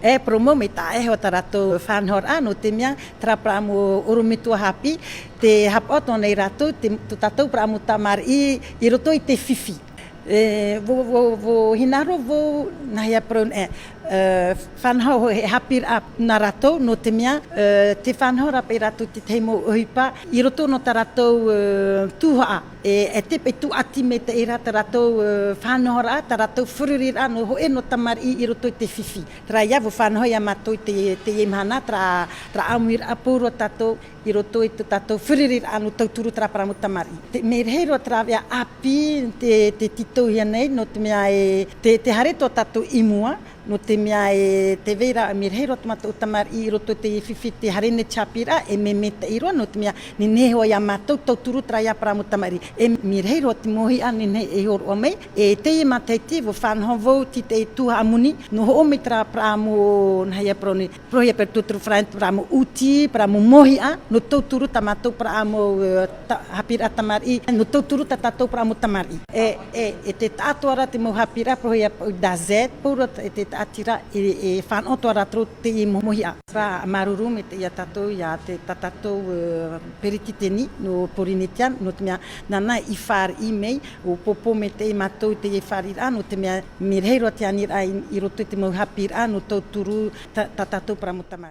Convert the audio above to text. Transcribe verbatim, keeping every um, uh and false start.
E parau mau mai tā ʻoe tā rātou faʻanahoraʻa, nō te mea, terā parau mau ʻorometua haʻapiʻi, tē haʻapaʻo atu nei rātou, te, tō tātou parau mau tamariʻi, i roto i te fifi. E, vau, vau, vau hinaʻaro vau, nā hea parau, e, e, faʻanaho e haʻapiʻiraʻa nā rātou, nō te mea, e, tē faʻanaho ra paʻi rātou te tahi mau ʻohipa, i roto nō tā rātou, e, tuhaʻa. E, e te paʻi tūʻati maitaʻi ra tā rātou, e, faʻanahoraʻa, tā rātou fāriʻiraʻa, nō hōʻē nō tamariʻi i roto i te fifi. Terā ia, vau faʻanaho ia mātou i te, teie mahana, terā, terā ʻāmuiraʻa pauroa tātou, i roto i tō tātou fāriʻiraʻa nō tauturu terā parau mau tamariʻi. Te, mea rahi roa terā veʻa ʻāpī, te, tē tītauhia nei, nō te mea e, tē, tē haere tō tātou i mua, nō te mea e, tē vai ra, mea rahi roa tō mātou tamariʻi i roto i te fifi tē haere nei te haʻapiʻiraʻa, e mea maitaʻi roa, nō te mea, nehenehe hoʻi ia mātou tauturu terā ia parau mau tamariʻi. E mea rahi roa te mōhiʻa, nehenehe e hōroʻa mai, e teie matahiti, vau faʻanaho vau, tei te tuhaʻa moni, nō hoʻo mai terā parau mau, nā hea parau nei, Porohia pe tūturu Frank, parau mau ʻuti, parau mau mōhiʻa, nō tauturu tā mātou parau mau, e, ta-, haʻapiʻiraʻa tamariʻi, nō tauturu tā tātou parau mau tamariʻi. E, e, e tē taʻa atoʻa ra te mau haʻapiʻiraʻa, porohia pe dazet, pauroa e tē taʻati ra, e, e fānaʻo atoʻa rātou teie mau mōhiʻa. Terā, māuruuru maitaʻi ia tātou, ia te, tā tātou, e, peretiteni, nō Pōrīnetia, nō te mea, nāna i fāriʻi mai, ʻua pōpō maitaʻi mātou i teie fāriʻiraʻa, nō te mea, mea rahi roa te aniraʻa i, i roto i te mau haʻapiʻiraʻa, nō tauturu tā, tā tātou parau mau tamariʻi.